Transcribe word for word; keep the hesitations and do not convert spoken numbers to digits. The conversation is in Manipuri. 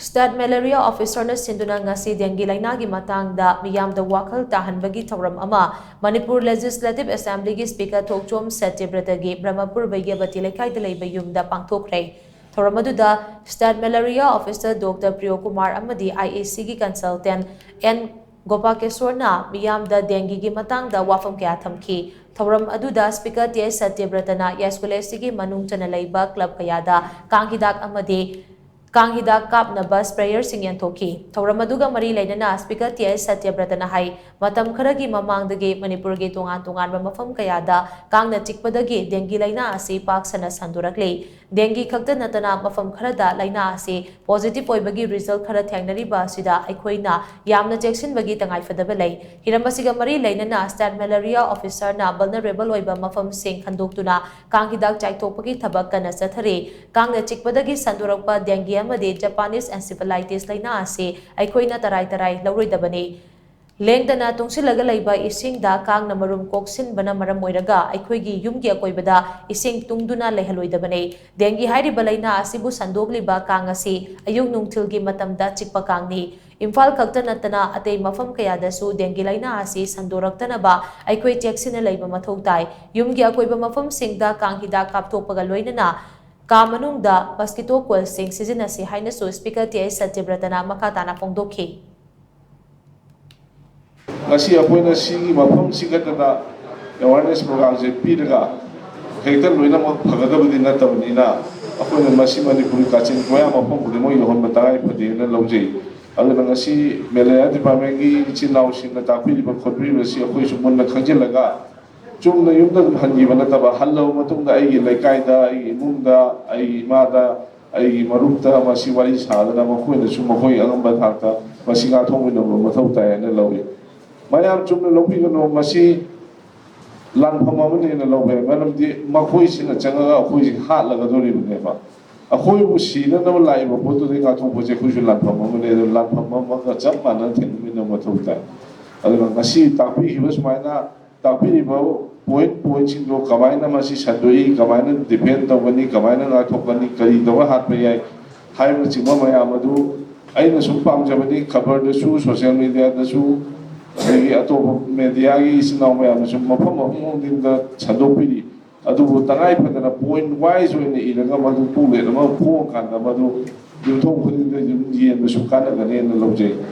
State Malaria Officerꯅ ꯁꯤꯟꯗꯨꯅ ꯉꯁꯤ dengue ꯂꯥꯏꯅꯥꯒꯤ ꯃꯇꯥꯡꯗ ꯃꯤꯌꯥꯝꯗ ꯋꯥꯈꯜ ꯇꯥꯍꯟꯕꯒꯤ ꯊꯧꯔꯝ ꯑꯃ ꯃꯅꯤꯄꯨꯔ Legislative Assemblyꯒꯤ Speaker ꯊꯣꯛꯆꯣꯝ ꯁꯇ꯭ꯌꯕ꯭ꯔꯇꯒꯤ ꯕ꯭ꯔꯍꯃꯄꯨꯔ ꯕꯩꯌꯕꯇꯤ ꯂꯩꯀꯥꯏꯗ ꯂꯩꯕ ꯌꯨꯝꯗ ꯄꯥꯡꯊꯣꯛꯈ꯭ꯔꯦ꯫ ꯊꯧꯔꯝ ꯑꯗꯨꯗ State Malaria Officer Doctor ꯄ꯭ꯔꯤꯌꯣ Kumar ꯑꯃꯗꯤ IACꯒꯤ consultant ꯑꯦꯟ ꯒꯣꯄꯥꯀꯦꯁꯣꯔꯅ ꯃꯤꯌꯥꯝꯗ dengueꯒꯤ ꯃꯇꯥꯡꯗ ꯋꯥꯐꯝ ꯀꯌꯥ ꯊꯝꯈꯤ꯫ ꯊꯧꯔꯝ ꯑꯗꯨꯗ Speaker ꯇꯤ ꯑꯩꯆ ꯁꯇ꯭ꯌꯕ꯭ꯔꯇꯅ ꯌꯥꯏꯁꯀꯨꯜ ꯑꯦꯐ ꯁꯤꯒꯤ ꯃꯅꯨꯡ ꯆꯟꯅ ꯂꯩꯕ club ꯀꯌꯥꯗ ꯀꯥꯡ ꯍꯤꯗꯥꯛ ꯑꯃꯗꯤ ꯀꯥꯡ ꯍꯤꯗꯥꯛ ꯀꯥꯞꯅꯕ sprayerꯁꯤꯡ ꯌꯦꯟꯊꯣꯛꯈꯤ꯫ ꯊꯧꯔꯝ ꯑꯗꯨꯒ ꯃꯔꯤ ꯂꯩꯅꯅ Speaker ꯇꯤ ꯑꯩꯆ ꯁꯇ꯭ꯌꯕ꯭ꯔꯇꯅ ꯍꯥꯏ, ꯃꯇꯝ ꯈꯔꯒꯤ ꯃꯃꯥꯡꯗꯒꯤ ꯃꯅꯤꯄꯨꯔꯒꯤ ꯇꯣꯉꯥꯟ ꯇꯣꯉꯥꯟꯕ ꯃꯐꯝ ꯀꯌꯥꯗ ꯀꯥꯡꯅ ꯆꯤꯛꯄꯗꯒꯤ dengue ꯂꯥꯏꯅꯥ ꯑꯁꯤ ꯄꯥꯛ ꯁꯟꯅ ꯁꯟꯗꯣꯔꯛꯂꯤ꯫ Dengue ꯈꯛꯇ ꯅꯠꯇꯅ ꯃꯐꯝ ꯈꯔꯗ ꯂꯥꯏꯅꯥ ꯑꯁꯤ positive ꯑꯣꯏꯕꯒꯤ result ꯈꯔ ꯊꯦꯡꯅꯔꯤꯕ ꯑꯁꯤꯗ ꯑꯩꯈꯣꯏꯅ ꯌꯥꯝꯅ ꯆꯦꯛꯁꯤꯟꯕꯒꯤ ꯇꯉꯥꯏꯐꯗꯕ ꯂꯩ꯫ ꯍꯤꯔꯝ ꯑꯁꯤꯒ ꯃꯔꯤ ꯂꯩꯅꯅ State Malaria Officerꯅ vulnerable ꯑꯣꯏꯕ ꯃꯐꯝꯁꯤꯡ ꯈꯟꯗꯣꯛꯇꯨꯅ ꯀꯥꯡ ꯍꯤꯗꯥꯛ ꯆꯥꯏꯊꯣꯛꯄꯒꯤ ꯊꯕꯛ ꯀꯟꯅ ꯆꯠꯊꯔꯤ꯫ ꯀꯥꯡꯅ ꯆꯤꯛꯄꯗꯒꯤ ꯁꯟꯗꯣꯔꯛꯄ dengue ꯑꯃꯗꯤ Japanese encephalitis ꯂꯥꯏꯅꯥ ꯑꯁꯤ ꯑꯩꯈꯣꯏꯅ ꯇꯔꯥꯏ ꯇꯔꯥꯏ ꯂꯧꯔꯣꯏꯗꯕꯅꯤ꯫ ꯂꯦꯡꯗꯅ ꯇꯨꯡꯁꯤꯜꯂꯒ ꯂꯩꯕ ꯏꯁꯤꯡꯗ ꯀꯥꯡꯅ ꯃꯔꯨꯝ ꯀꯣꯛꯁꯤꯟꯕꯅ ꯃꯔꯝ ꯑꯣꯏꯔꯒ ꯑꯩꯈꯣꯏꯒꯤ ꯌꯨꯝꯒꯤ ꯑꯀꯣꯏꯕꯗ ꯏꯁꯤꯡ ꯇꯨꯡꯗꯨꯅ ꯂꯩꯍꯜꯂꯣꯏꯗꯕꯅꯤ꯫ Dengue ꯍꯥꯏꯔꯤꯕ ꯂꯥꯏꯅꯥ ꯑꯁꯤꯕꯨ ꯁꯟꯗꯣꯛꯂꯤꯕ ꯀꯥꯡ ꯑꯁꯤ ꯑꯌꯨꯛ ꯅꯨꯡꯊꯤꯜꯒꯤ ꯃꯇꯝꯗ ꯆꯤꯛꯄ ꯀꯥꯡꯅꯤ꯫ ꯏꯝꯐꯥꯜ ꯈꯛꯇ ꯅꯠꯇꯅ ꯑꯇꯩ ꯃꯐꯝ ꯀꯌꯥꯗꯁꯨ dengue ꯂꯥꯏꯅꯥ ꯑꯁꯤ ꯁꯟꯗꯣꯔꯛꯇꯅꯕ ꯑꯩꯈꯣꯏ ꯆꯦꯛꯁꯤꯟꯅ ꯂꯩꯕ ꯃꯊꯧ ꯇꯥꯏ꯫ ꯌꯨꯝꯒꯤ ꯑꯀꯣꯏꯕ ꯃꯐꯝꯁꯤꯡꯗ ꯀꯥꯡ ꯍꯤꯗꯥꯛ ꯀꯥꯞꯊꯣꯛꯄꯒ ꯂꯣꯏꯅꯅ ꯀꯥ ꯃꯅꯨꯡꯗ mosquito coilꯁꯤꯡ ꯁꯤꯖꯤꯟꯅꯁꯤ ꯍꯥꯏꯅꯁꯨ Speaker ꯇꯤ ꯑꯩꯆ ꯁꯇ꯭ꯌꯕ꯭ꯔꯇꯅ ꯃꯈꯥ ꯇꯥꯅ ꯐꯣꯡꯗꯣꯛꯈꯤ꯫ ꯉꯁꯤ ꯑꯩꯈꯣꯏꯅ ꯁꯤꯒꯤ ꯃꯐꯝꯁꯤꯈꯛꯇꯗ awareness programꯁꯦ ꯄꯤꯔꯒ ꯍꯦꯛꯇ ꯂꯣꯏꯅꯃꯛ ꯐꯒꯗꯕꯗꯤ ꯅꯠꯇꯕꯅꯤꯅ, ꯑꯩꯈꯣꯏꯅ ꯃꯁꯤ ꯃꯅꯤꯄꯨꯔꯒꯤ ꯀꯥꯆꯤꯟ ꯀꯣꯌꯥ ꯃꯐꯝ ꯈꯨꯗꯤꯡꯃꯛ ꯌꯧꯍꯟꯕ ꯇꯉꯥꯏ ꯐꯗꯦꯅ ꯂꯧꯖꯩ꯫ ꯑꯗꯨꯅ ꯉꯁꯤ malaria departmentꯀꯤ ꯏꯆꯤꯟ ꯏꯅꯥꯎꯁꯤꯡꯅ ꯇꯥꯛꯄꯤꯔꯤꯕ ꯈꯣꯠꯄꯤꯔꯤꯕꯁꯤ ꯑꯩꯈꯣꯏꯁꯨ ꯃꯨꯟꯅ ꯈꯪꯖꯤꯜꯂꯒ, ꯆꯨꯝꯅ ꯌꯨꯝꯗ ꯑꯗꯨꯝ ꯍꯟꯈꯤꯕ ꯅꯠꯇꯕ, ꯍꯜꯂꯕ ꯃꯇꯨꯡꯗ ꯑꯩꯒꯤ ꯂꯩꯀꯥꯏꯗ, ꯑꯩꯒꯤ ꯏꯃꯨꯡꯗ, ꯑꯩꯒꯤ ꯏꯃꯥꯗ, ꯑꯩꯒꯤ ꯃꯔꯨꯞꯇ ꯃꯁꯤ ꯋꯥꯔꯤ ꯁꯥꯗꯅ ꯃꯈꯣꯏꯅꯁꯨ ꯃꯈꯣꯏ ꯑꯉꯝꯕ ꯊꯥꯛꯇ ꯃꯁꯤ ꯉꯥꯛꯊꯣꯛꯃꯤꯟꯅꯕ ꯃꯊꯧ ꯇꯥꯏ ꯍꯥꯏꯅ ꯂꯧꯏ꯫ ꯃꯌꯥꯝ ꯆꯨꯝꯅ ꯂꯧꯕꯤꯒꯅꯨ, ꯃꯁꯤ ꯂꯥꯟꯐꯝ ꯑꯃꯅꯦꯅ ꯂꯧꯕ ꯌꯥꯏ꯫ ꯃꯔꯝꯗꯤ ꯃꯈꯣꯏꯁꯤꯅ ꯆꯪꯉꯒ ꯑꯩꯈꯣꯏꯁꯤ ꯍꯥꯠꯂꯒꯗꯧꯔꯤꯕꯅꯦꯕ꯫ ꯑꯩꯈꯣꯏꯕꯨ ꯁꯤꯅꯅꯕ ꯂꯥꯛꯏꯕ ꯄꯣꯠꯇꯨꯗꯒꯤ ꯉꯥꯛꯊꯣꯛꯄꯁꯦ ꯑꯩꯈꯣꯏꯁꯨ ꯂꯥꯟꯐꯝ ꯑꯃꯅꯦ, ꯑꯗꯨ ꯂꯥꯟꯐꯝ ꯑꯃꯒ ꯆꯞ ꯃꯥꯟꯅꯅ ꯊꯦꯡꯅꯃꯤꯟꯅꯕ ꯃꯊꯧ ꯇꯥꯏ꯫ ꯑꯗꯨꯅ ꯉꯁꯤ ꯇꯥꯛꯄꯤꯈꯤꯕ ꯁꯨꯃꯥꯏꯅ ꯇꯥꯛꯄꯤꯔꯤꯕ point pointꯁꯤꯡꯗꯣ ꯀꯃꯥꯏꯅ ꯃꯁꯤ ꯁꯟꯗꯣꯛꯏ, ꯀꯃꯥꯏꯅ defend ꯇꯧꯒꯅꯤ, ꯀꯃꯥꯏꯅ ꯉꯥꯛꯊꯣꯛꯀꯅꯤ, ꯀꯔꯤ ꯇꯧꯔ ꯍꯥꯠꯄ ꯌꯥꯏ, ꯍꯥꯏꯕꯅꯆꯤꯡꯕ ꯃꯌꯥꯝ ꯑꯗꯨ ꯑꯩꯅ ꯁꯨꯝ ꯄꯥꯝꯖꯕꯅꯤ꯫ ꯈꯕꯔꯗꯁꯨ, ꯁꯣꯁꯤꯌꯦꯜ ꯃꯦꯗꯤꯌꯥꯗꯁꯨ, ꯑꯗꯒꯤ ꯑꯇꯣꯞꯄ ꯃꯦꯗꯤꯌꯥꯒꯤ ꯏꯆꯤꯟ ꯏꯅꯥꯎ ꯃꯌꯥꯝꯅꯁꯨ ꯃꯐꯝ ꯃꯐꯝ ꯈꯨꯗꯤꯡꯗ ꯁꯟꯗꯣꯛꯄꯤꯔꯤ꯫ ꯑꯗꯨꯕꯨ ꯇꯉꯥꯏ ꯐꯗꯅ ꯄꯣꯏꯟꯠ ꯋꯥꯏꯁ ꯑꯣꯏꯅ ꯏꯔꯒ ꯃꯗꯨ ꯕꯨꯛꯂꯦꯠ ꯑꯃ ꯐꯣꯡꯉꯀꯥꯟꯗ ꯃꯗꯨ ꯌꯨꯝꯊꯣꯡ ꯈꯨꯗꯤꯡꯗ ꯑꯗꯨꯝ ꯌꯦꯟꯕꯁꯨ ꯀꯥꯟꯅꯒꯅꯦꯅ ꯂꯧꯖꯩ꯫